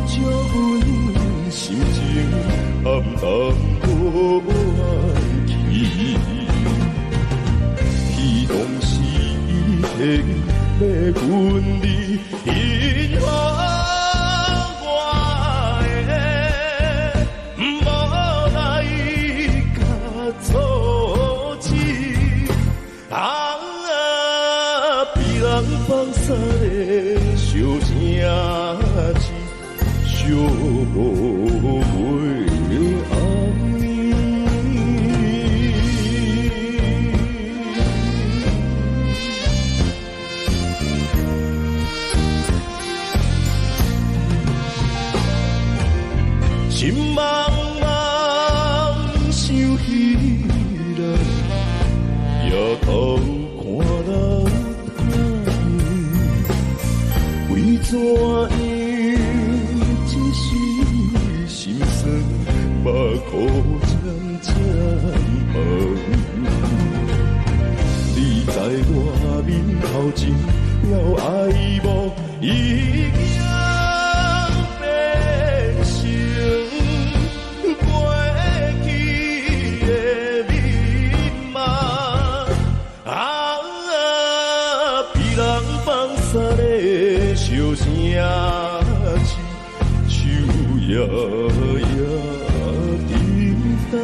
照阮心情，暗淡无爱去。彼当时提议欲分离，因予我的无来共阻止。啊，被人放捒的小城市，寂寞的暗暝。心茫茫想彼人，抬頭看人為怎樣一時心酸，目眶渐渐紅。你在我面頭前表愛慕，已經變成過去的美夢。啊，被人放捒的小城市，秋夜夜沉重。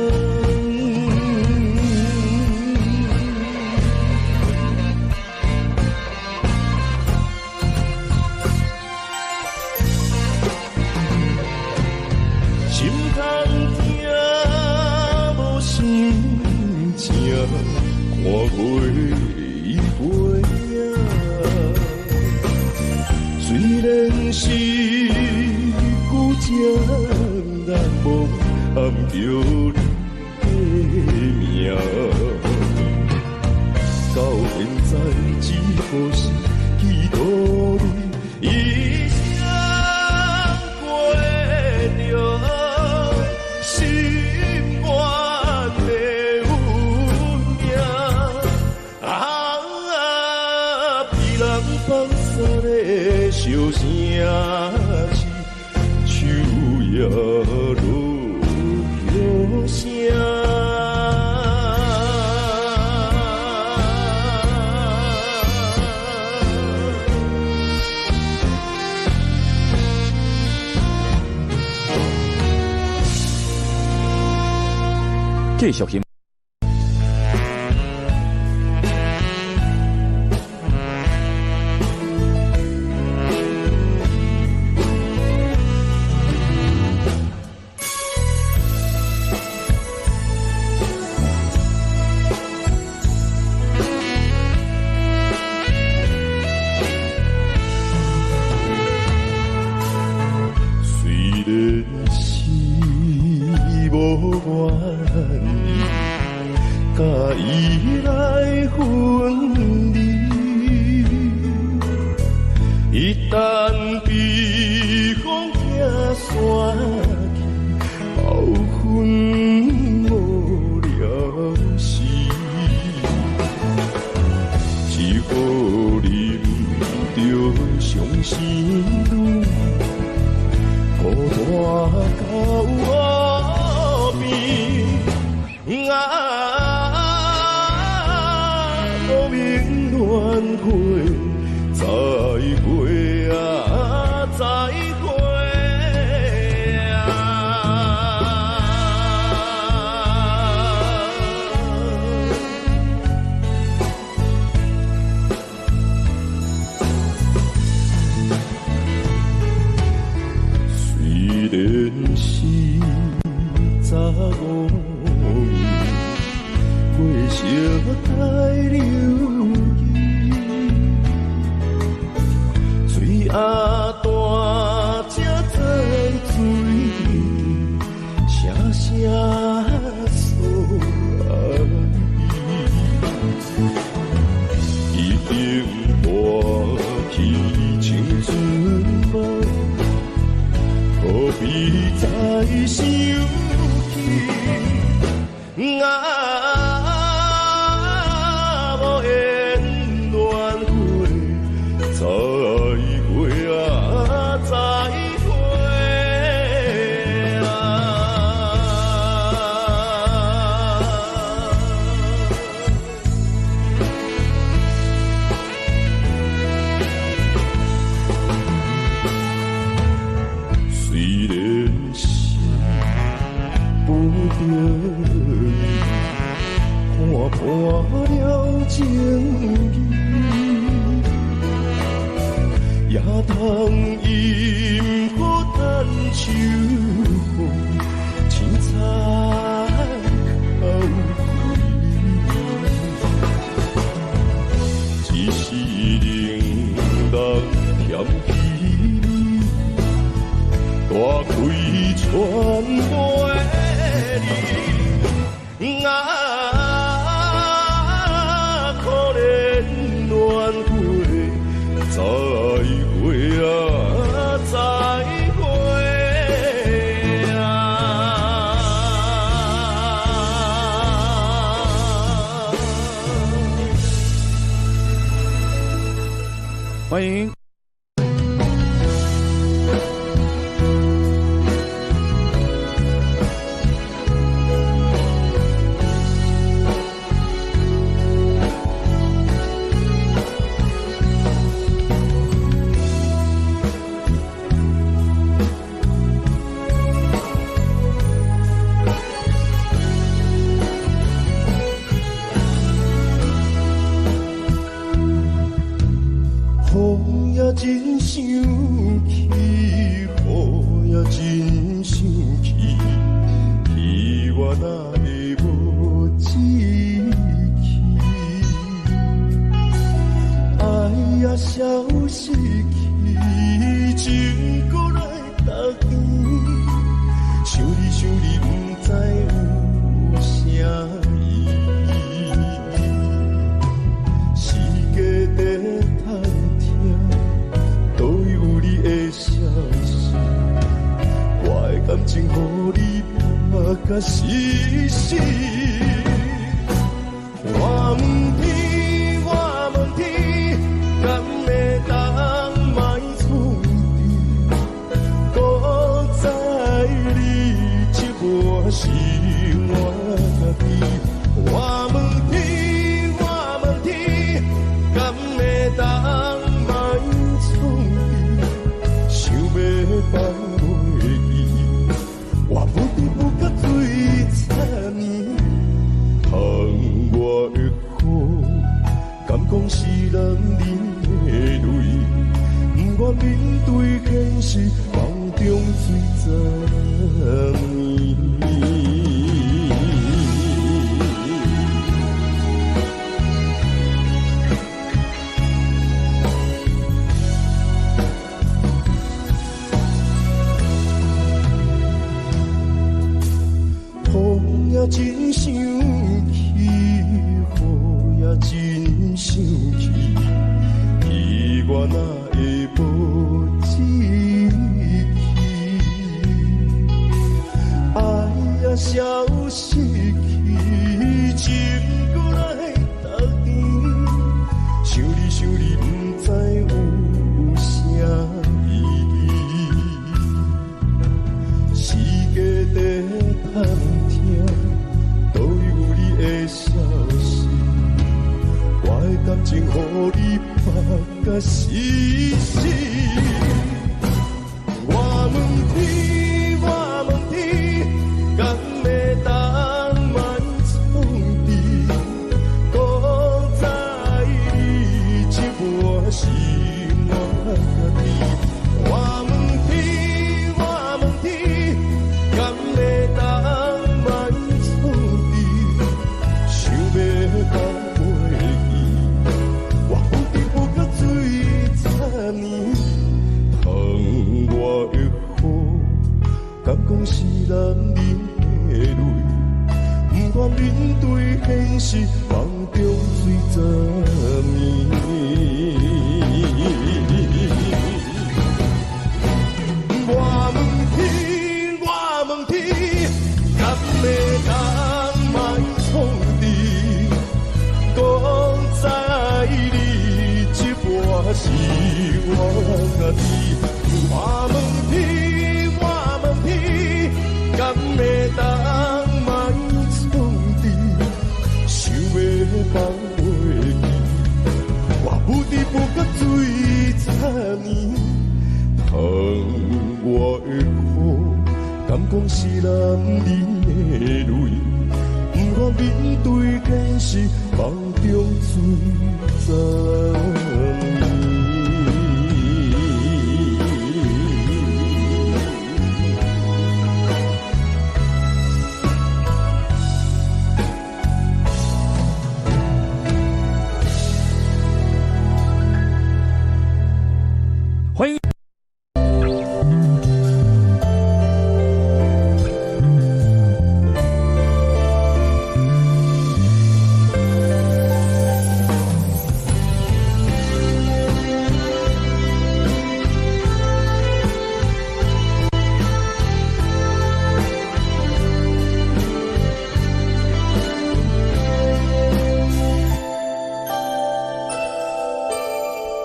心空疼，無心情，看過伊背影。雖然是舊情難忘，喊著你的名。到現在只顧是記得你，一生過著心願的運命。啊，被人放捒的小城市，秋夜落雨聲。繼續欣。雖然是無願意，佮伊來分離，一旦被風拆散去，暴風無了時，只好忍著傷心淚。孤單到湖邊，啊，無名戀會，再會啊，再會啊。雖然是早五暝，過相待留意，水仔大才知水声聲訴愛意，已經破去青春夢，何必再想起？啊，無緣戀會，再會啊，再斷了情意，也通飲好趁秋風，凊彩哭開，一世人人嫌棄你，大開船袂離，啊，可憐戀會，再會啊，再會啊！歡迎。風也真生氣，雨也真生氣，氣我哪會無志氣？愛也消失去，情閣來逐年，想你想你，毋知有啥意義。世界在探聽，佗位有你的消息？我的感情予你拍甲死死。我問天，我問天，敢會當莫創治？古早你這擺是我家己。我問天，我問天，敢會當莫創治？想欲放袂記，我不知不覺醉十年。窗外的雨，敢講是男人的淚？不願面對現實，夢中醉十年。風也真生氣，雨也真生氣，氣我哪會無志氣？愛也消失去，情閣來逐年，想你想你，毋知有啥意義。世界在探聽，佗位有你的消息？我的感情予你縛甲死死。我問天，我問天，敢會當莫創治？古早你這擺是我家己。我問天，我問天，敢會當莫創治？想欲放袂記，我不知不覺醉十年。窗外的雨，敢講是男人的淚？不願面對現實，夢中醉十年。我問天，我問天，敢會當莫創治？古早你這擺是我家己。我問天，我問天，敢會當莫創治？想欲放袂記，我不知不覺醉十年。窗外的雨，敢講是男人的淚？不願面對現實，夢中醉十年。歡迎。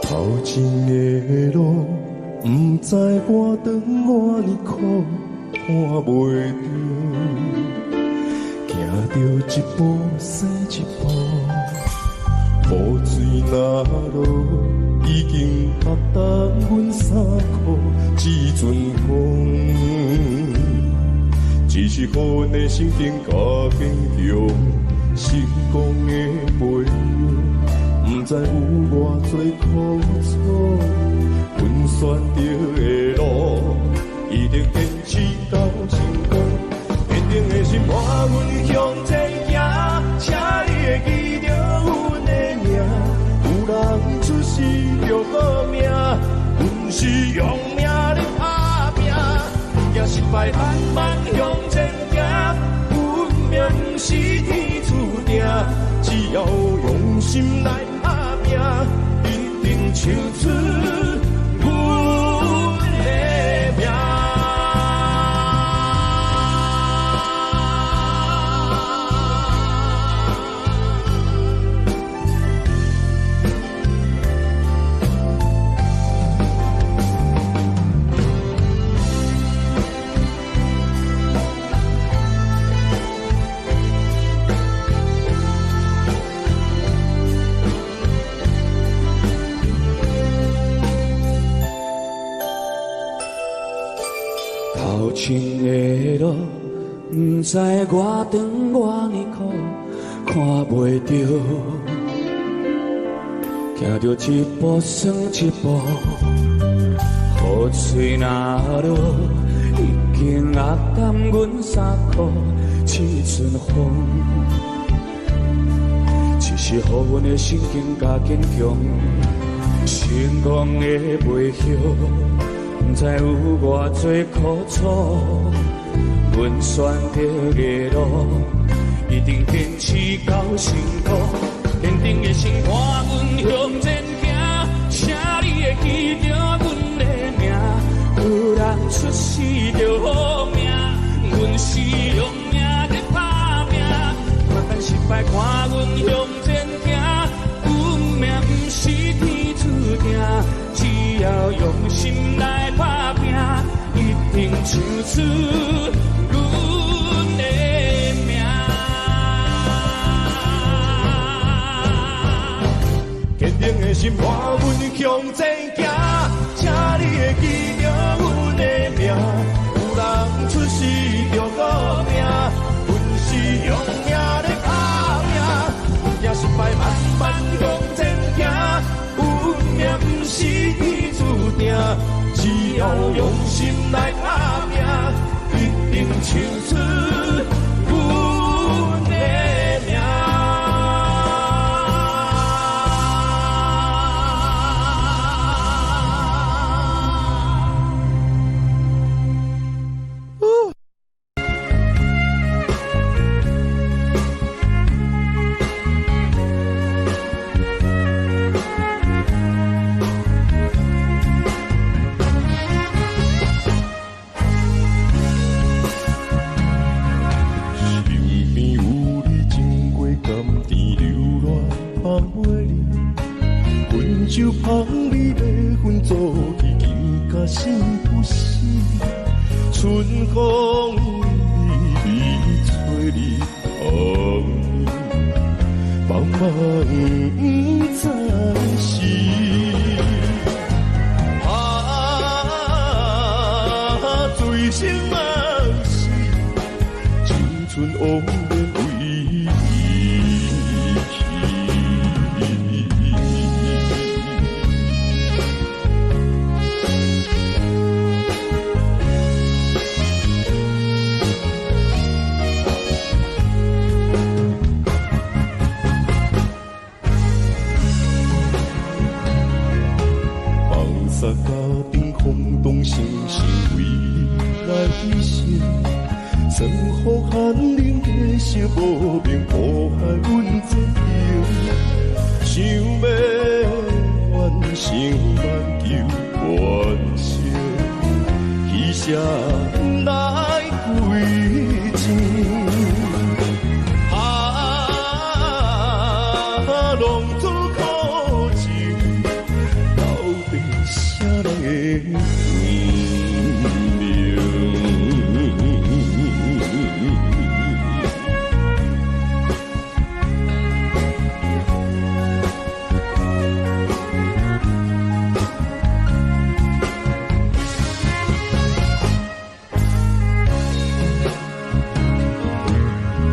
頭前的路，毋知我長偌呢苦，看袂著，行著一步算一步，雨水若落，已經壓重阮衫褲，這陣風，只是予阮的心更加堅強，成功的背後。毋知有偌濟苦楚，阮選著的路，一定堅持到成功。堅定的心伴阮向前行，請你會記著阮的名。有人出世就好命，阮是用命咧打拼，不驚失敗，慢慢向前行。運命毋是天注定，只要用心來打拼，一定唱出阮的名。頭前的路，毋知我長偌呢苦，看袂著，行著一步算一步，雨水若落，已經壓淡阮衫褲，這陣風，只是予阮的心更加堅強，成功的背後。毋知有偌濟苦楚，阮選著的路，一定堅持到成功。堅定的心伴阮向前行，請你會記著阮的名。有人出世就好命，阮是用命咧打拼。不管失敗，看阮向前行，運命毋是天注定。只要用心來打拼，一定唱出阮的名。堅定的心伴阮向前行，請你會記著阮的名。有人出世就好命，阮是用命咧打拼，不驚失敗，慢慢向前行。運命毋是天注定，只要用心來打拼，一定唱出阮的名。身邊有你真過甘甜，留戀放袂離。溫酒香味欲分做去，更加心不死。春風微微吹你旁邊，茫茫不知時。啊，醉生夢死，青春枉然為死。無明苦海阮前行，想欲完成萬求完成，彼誰來歸情？啊，浪子苦情，到底啥人會分明？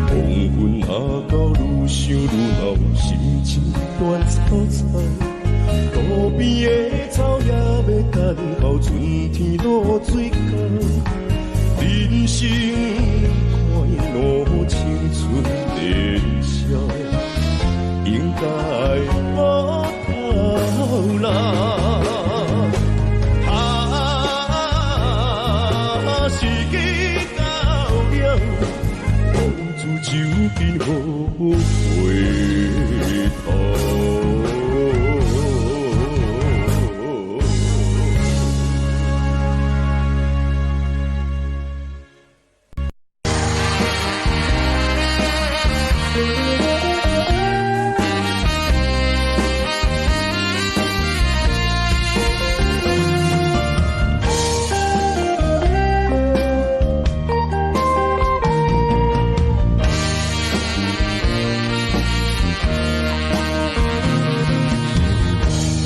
黃昏若到愈想愈惱，心情亂糟糟。路邊的草也欲乾到春天露水到，人生快樂青春年少，應該無頭腦。啊，時機到了，浪子就緊好回頭。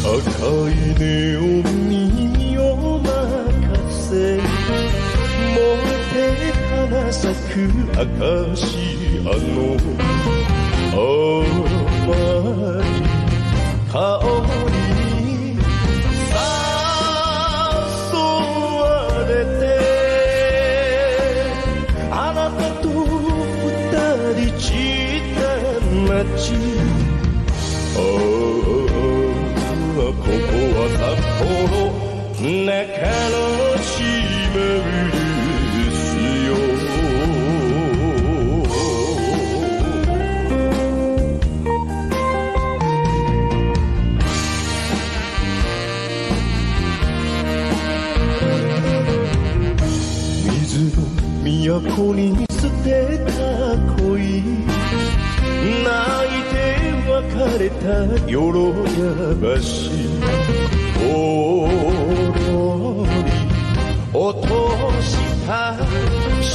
赤いネオンに身を任せ燃えて花咲くアカシアの甘い香りに誘われてあなたと二人散った街ああここは札幌中の島ブルースよ。水の都に捨てた恋泣いて別れたよろや橋ぽろり落とした幸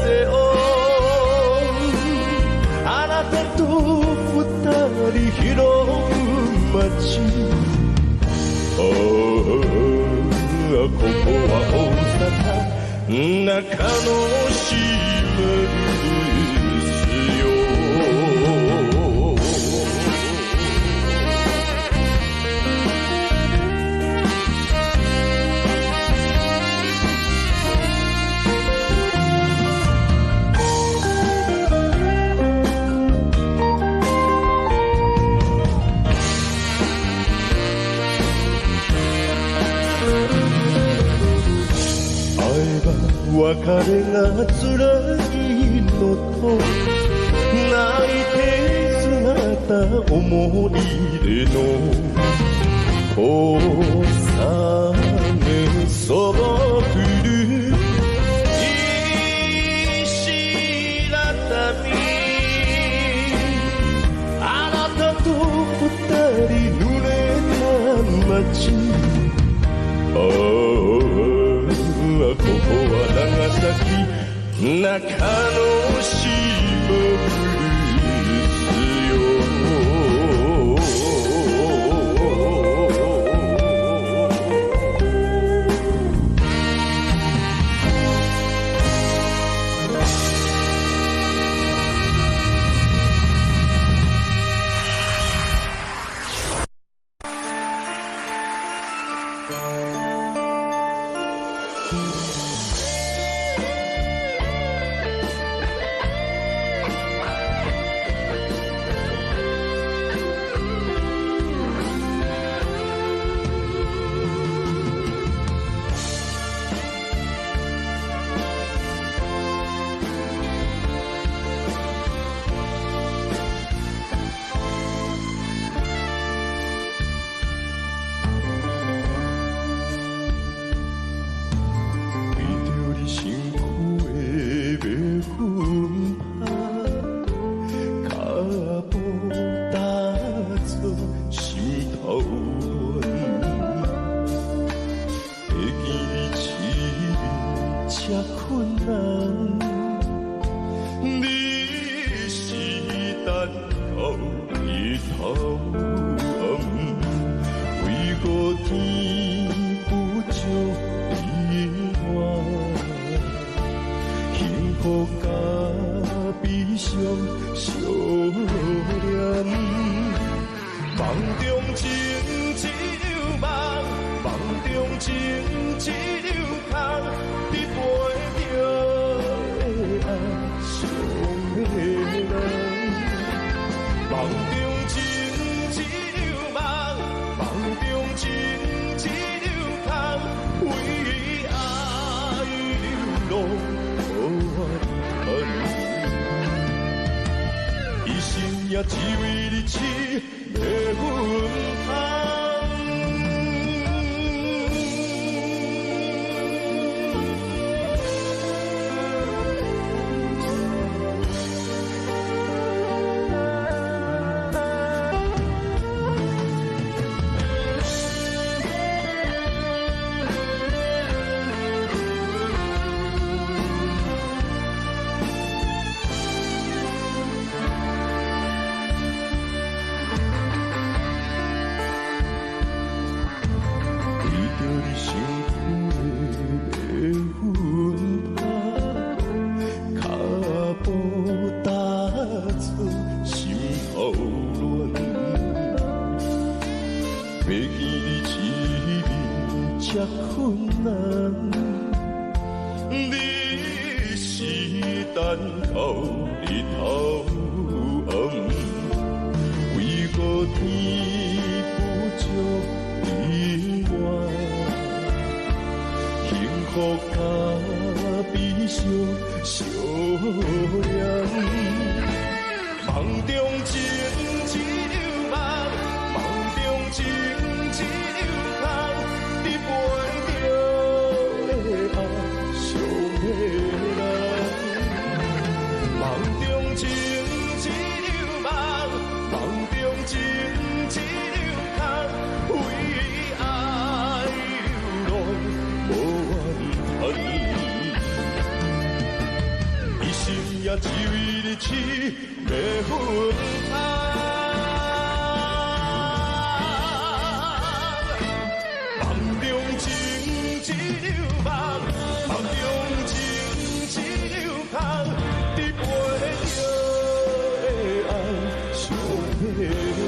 せをあなたと二人拾う街ああここは大阪中の島ブルースよ。会えば別れが辛いのと泣いて姿思い出の小雨そぼ降る石畳あなたと二人濡れた街ああここは長崎中の島ブルースよ。人。你是等到日頭暗，為何天不照彼岸？幸福佮悲傷相連，夢中情一場夢，夢中情一場空，你陪著的愛傷的人。夢中情一場夢，夢中情一場空，為愛流浪無怨恨。一生也只為你痴迷分香。為著你身軀的白粉香，跤步踏出心頭亂，欲見你一面這困難。你是等到日頭暗，為何天不照彼岸？幸福佮悲傷相連，夢中情一場夢，夢中情一場空，你陪著的愛傷的人。夢中情一場夢，夢中情一場空，為愛流浪無怨恨。一生也只為你痴迷分香。夢中情一場夢，夢中情一場空，你陪著的愛傷的人。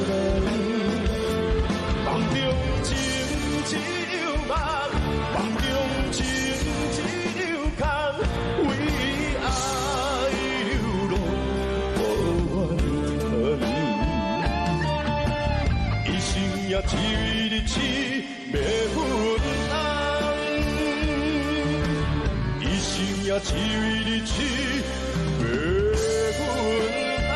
夢中情一場夢，夢中情一場空，為愛流浪無怨恨。一生也只為你痴迷分香，一生也只為你痴迷分香。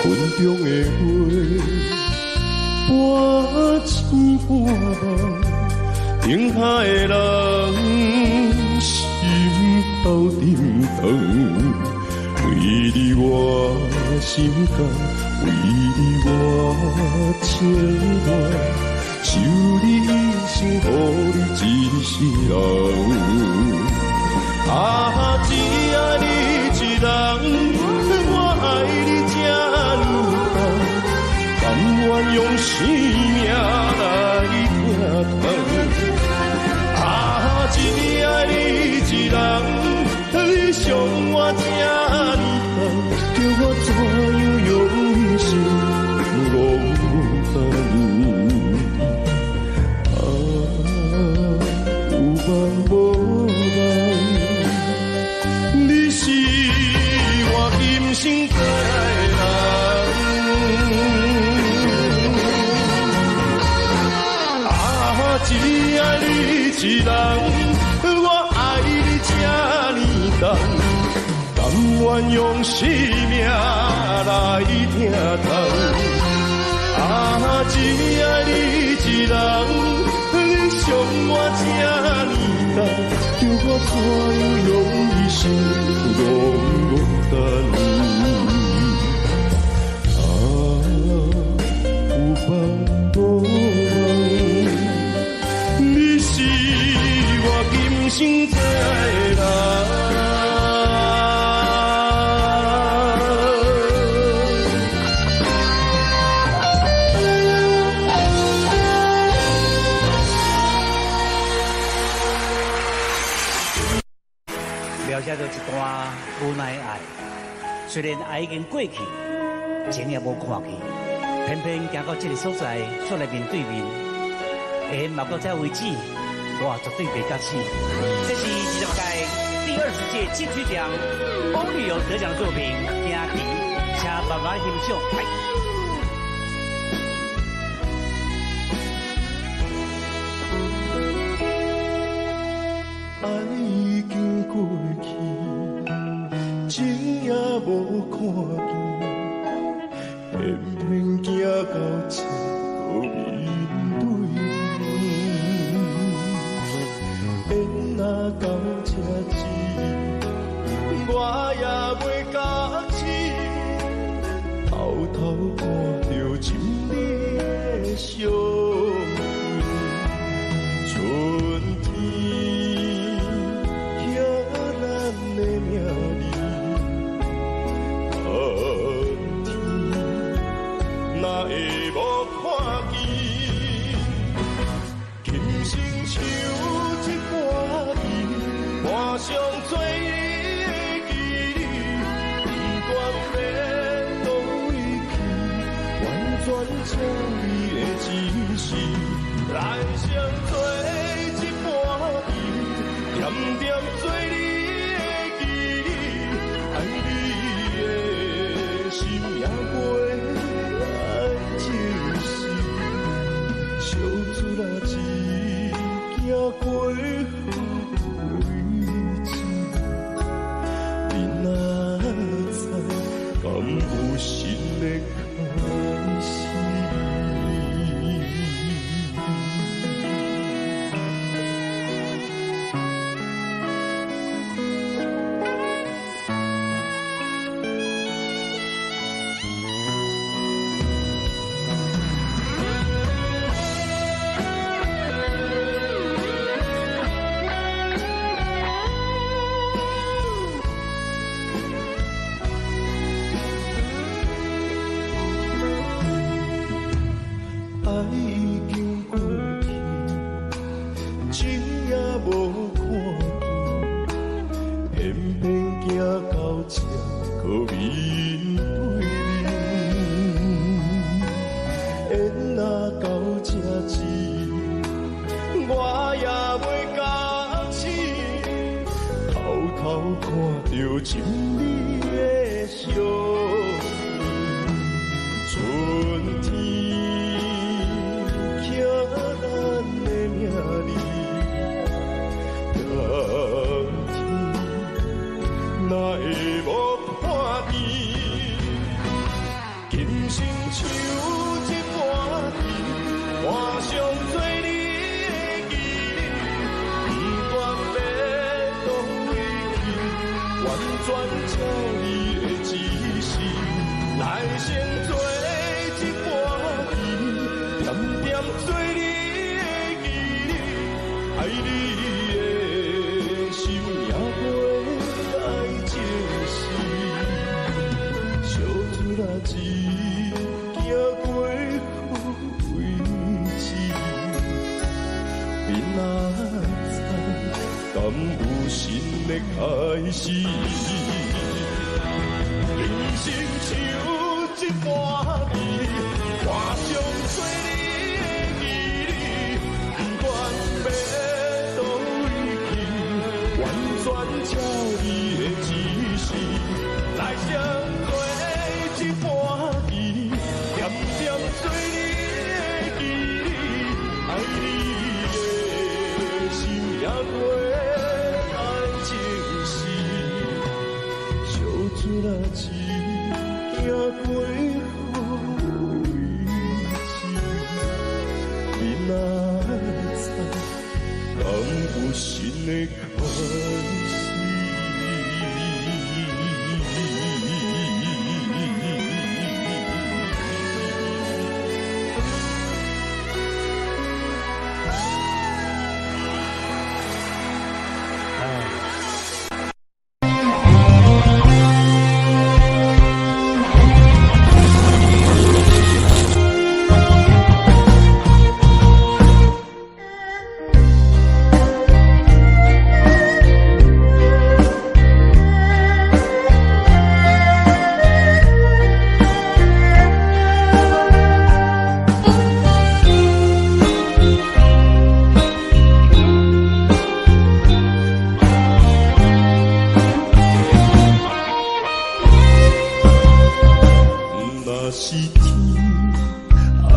雲中的月，半醒半夢，燈下的人心頭沉重。為你我心甘，為你我情願，受你一生，予你一世人。啊，只愛你一人，我愛你這呢重，甘願用生命來疼痛。啊，只愛你一人，你傷我這呢重，叫我怎樣用一生孤單？啊，有夢無夢，你是我今生最愛的人。啊，只愛一人，我愛你這呢重，甘願用生命來疼痛。啊，只愛你一人，你傷我這呢重，叫我怎樣用一生攏孤單。啊，有夢無夢，你是我今生最愛的人。描寫著一段無奈的愛，雖然愛已經過去，情也無看去，偏偏行到這个所在，煞來面對面，緣嘛到這為止，我絕對袂假死。這是20屆第20屆金曲獎翁立友得獎的作品《行棋》，請慢慢欣賞。愛已經過去，情也無看見，偏偏行到這閣面對面。緣若到這止，我也袂假死，偷偷看著情你的相片，春天刻咱的名字，冬天哪會無看見？今生唱這半暝，換上做你的記憶，不管欲佗位去，完全照你的指示，來生做這半暝，恬恬做你的記憶，愛你的心也袂愛情死，相出來只行過好位置，你哪知敢有新的開始？愛已經過去，情也無看見，偏偏行到這閣面對面。緣若到這止，我也袂假死，偷偷看著情你的相片，春天刻咱的名字，冬天哪會無看見？今生唱這半暝，換上做你的記憶，不管欲佗位去，完全照你的指示，來生做這半暝，恬恬做你的記憶，愛你的心也袂愛情死，相出來只行過好位置，你哪知敢有新的開始？今生唱這半暝，換上做你的記憶，不管欲佗位去，完全照你的指示，來生做這半暝，恬恬做你的記憶，愛你的心。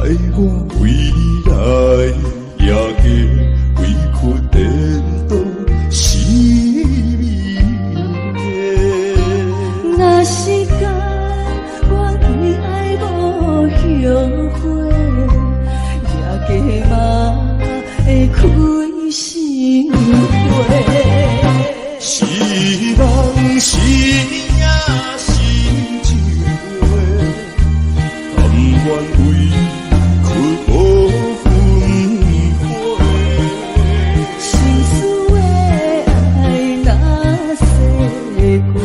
我為你來，也加委屈顛倒是美的。若是甘願為愛無後悔，也加嘛會開心花。是夢是影是情話，甘願委屈無分回。心事的愛若說過，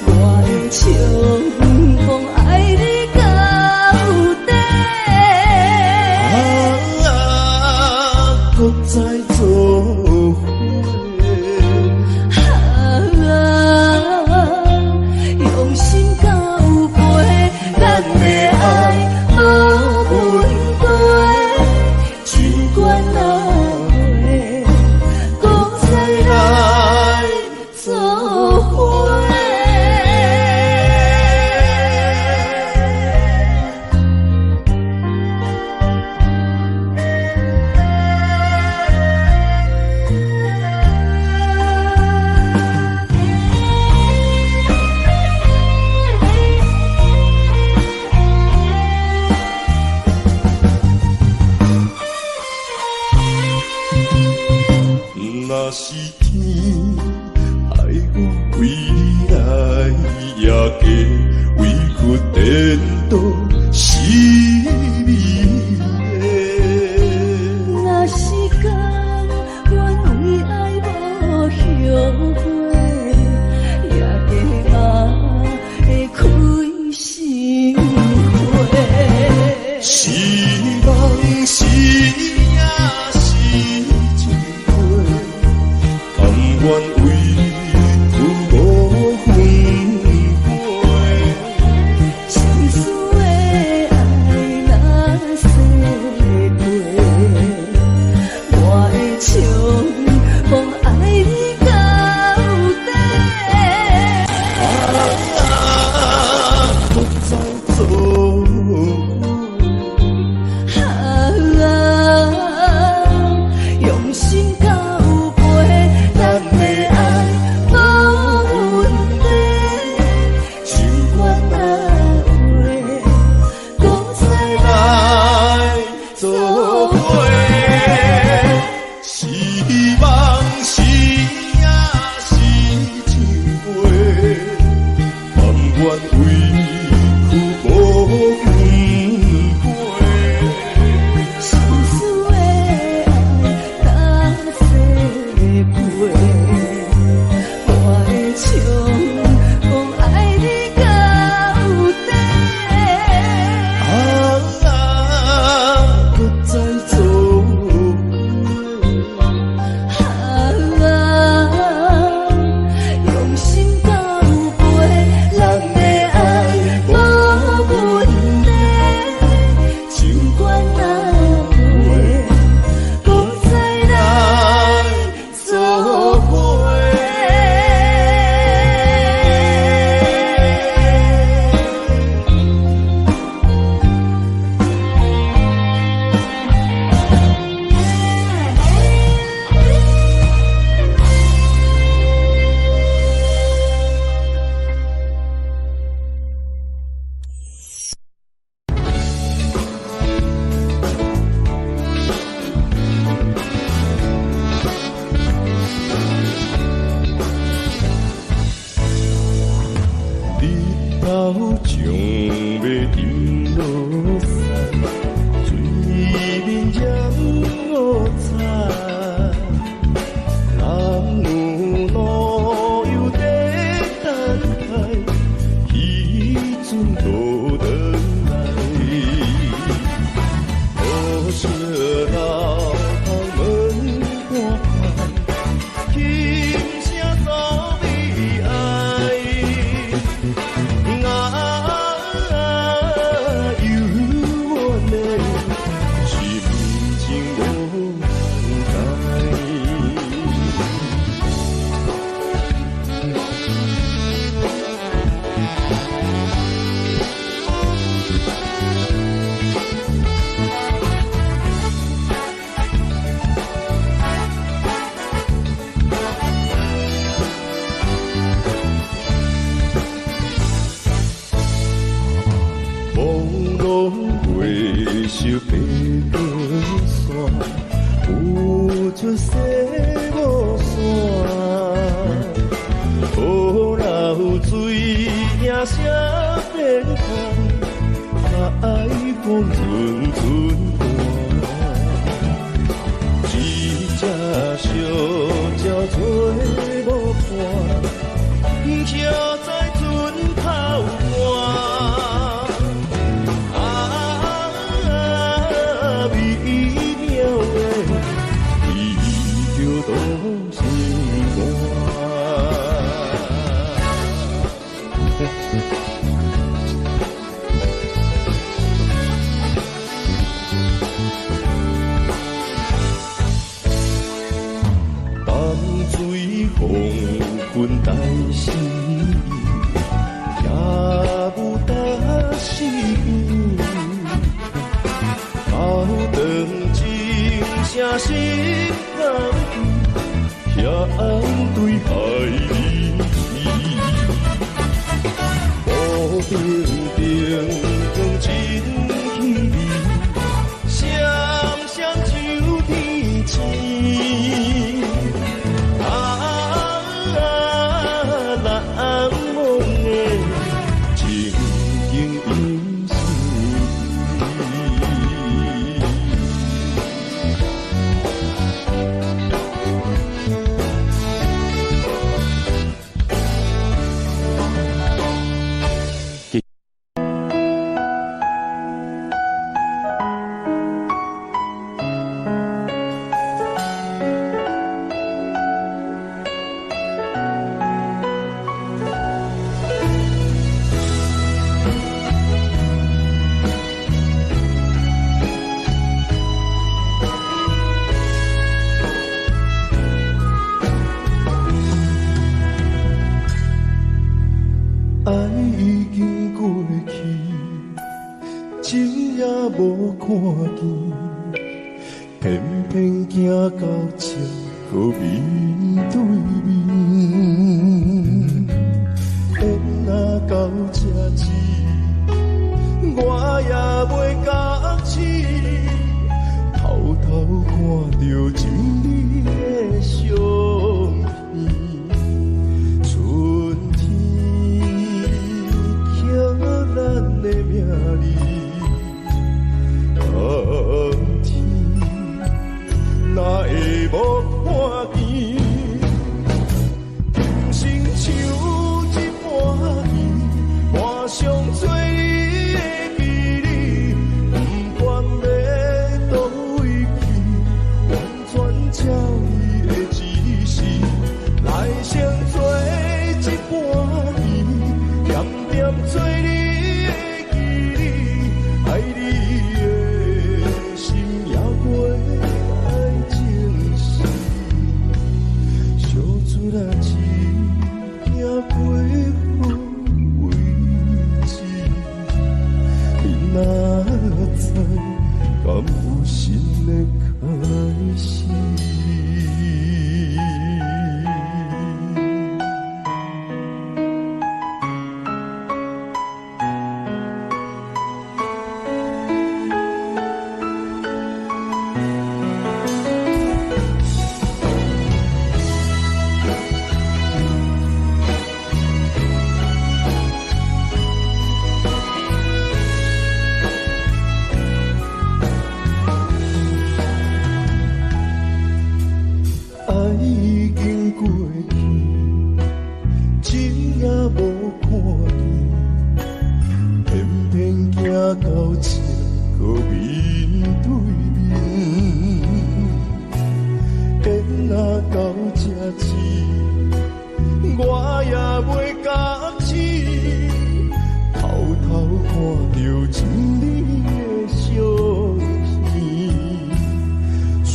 我會笑講愛你到底。啊，閣再做伙。啊，用心交陪，咱的愛無問題，情關哪會閣再來做伙。若是天愛我為你來，也加委屈顛倒是美的。若是甘願為愛無後悔，也加嘛會開心花。是夢是影是情話，甘願委屈無分回。心事的拢袂受白鸽线，有出世无散。河流水也写变空，海风阵阵寒。一只小鸟做无伴，徛在船头岸。啊，美妙的伊就动心肝。淡水黄昏大时，徛舞搭四边，头长情声心坎，向对海里去。无边灯光真稀微，闪闪像天星。啊，难忘的情景犹是。愛已經過去，情也無看見，偏偏行到這，閣面對面。緣若到這止，我也袂覺醒，偷偷看著情你的相片。春天刻咱的名字，冬天哪會無看見？今生像一盤棋，盤上做你的美丽，不管欲佗位去，完全照你的指示，來生做一盤棋，点点做你的記憶，愛你的心也過愛情死，相出來只行過好位置，你哪知敢有新的開始？愛已經過去，情也無看見，偏偏行到這，閣面對面。緣若到這止，我也袂覺醒，偷偷看著情你的相片。春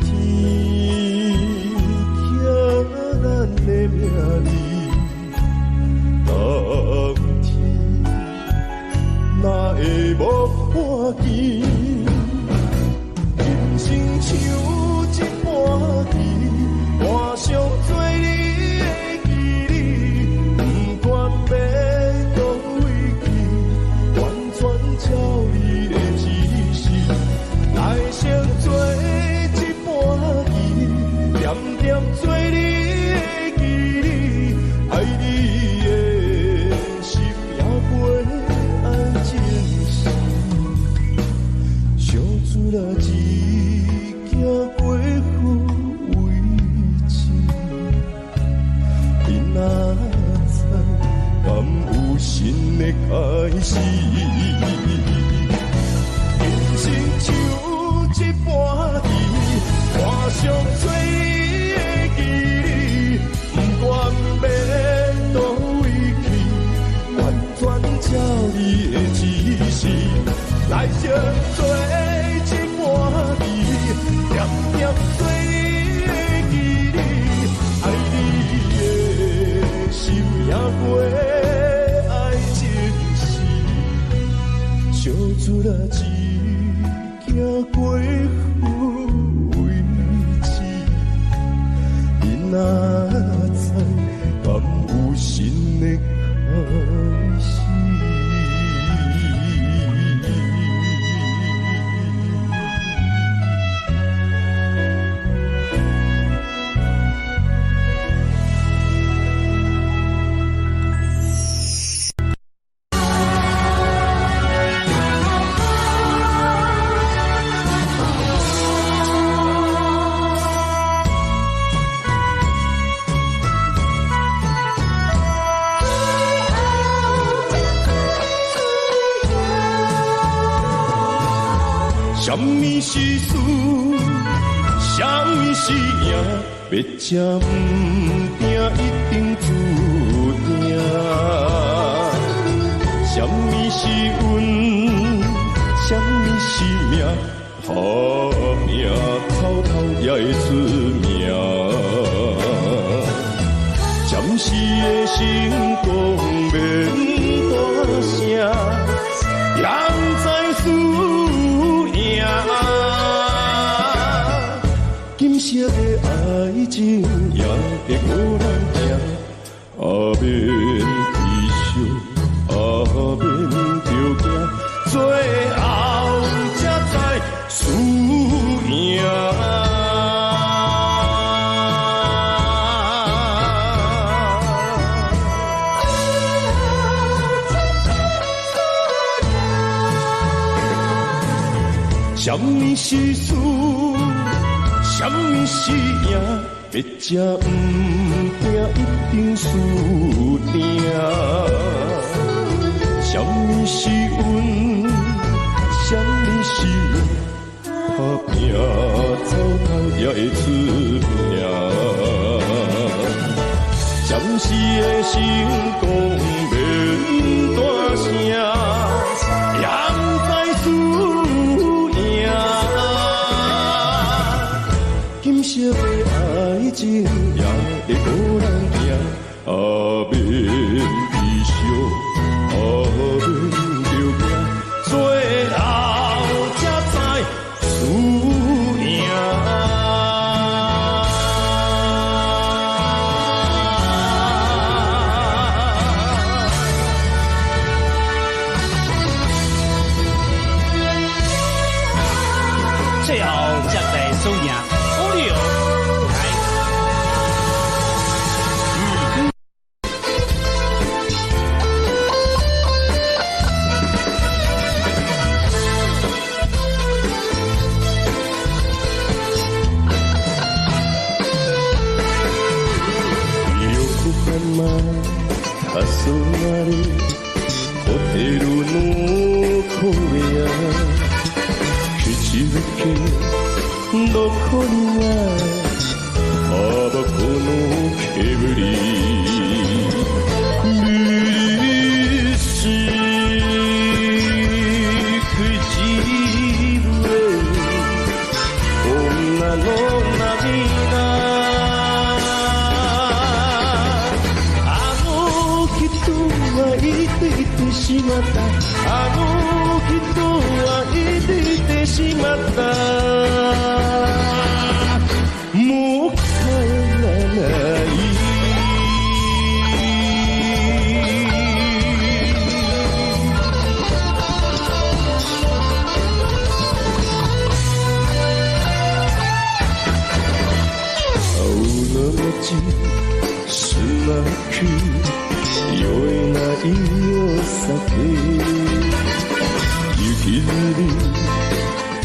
天刻咱的名字，冬天哪會無看見？人生像一盤棋，盤上做你的記憶，不管欲佗位去，完全照始。人生像一盘棋，看上做会记你，不管欲佗位去，完全照你的指示，来生做一盘棋，点点做会记你，爱你的心赢过爱情时，笑出来一行过好位置，你哪知敢有新的开始？啥物是输，啥物是赢？欲食毋定一定注定。啥物是运，啥物是命？打拼偷偷也会出名。暂时的成功免大声，也毋知输赢。金色的爱情也会孤人行，也免起笑，也免著惊，最后才知输赢。啥物是输，啥物是赢？欲食毋定一定输定。啥物是运，啥物是命？打拼走头也会出名。暂时的成功免大声，也毋知输赢。金色的爱情也会孤人行，也免起笑，也免著惊，最后才知输赢。最後才知輸贏。好了，來。横浜黄昏ホテルの小部屋口づけ残りはタバコの煙苦し口笛女の涙あの人は生いていてしまったあの人は生いていてしまったもう帰らない青の街スナック酔えないお酒行きずり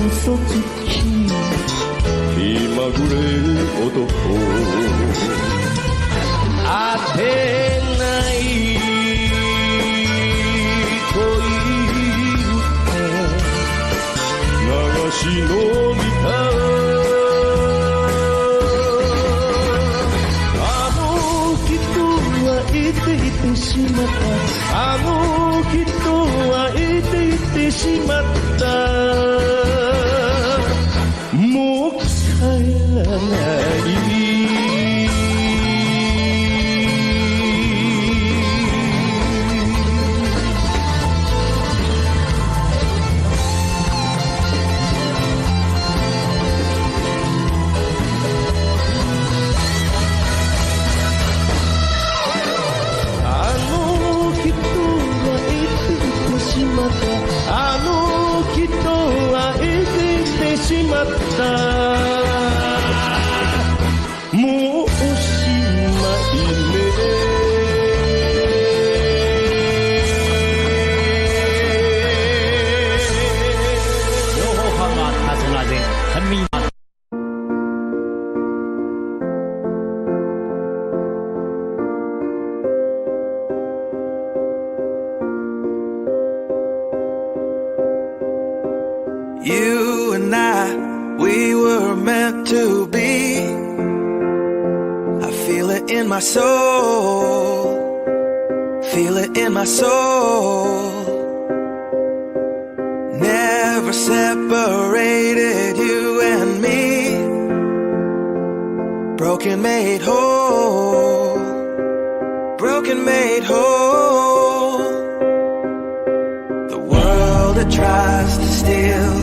嘘つき気まぐれ男当てない恋シノリタ。あの人は生ていってしまった。あの人は生ていってしまった。もう帰らない。あの人は生ていってしまった。あの人は生ていってしまった。もうおしまいね。劉和康啊，他從那邊很迷茫。 You and I, we were meant to be. I feel it in my soul. Feel it in my soul. Never separated, you and me. Broken made whole. Broken made whole. The world that tries to steal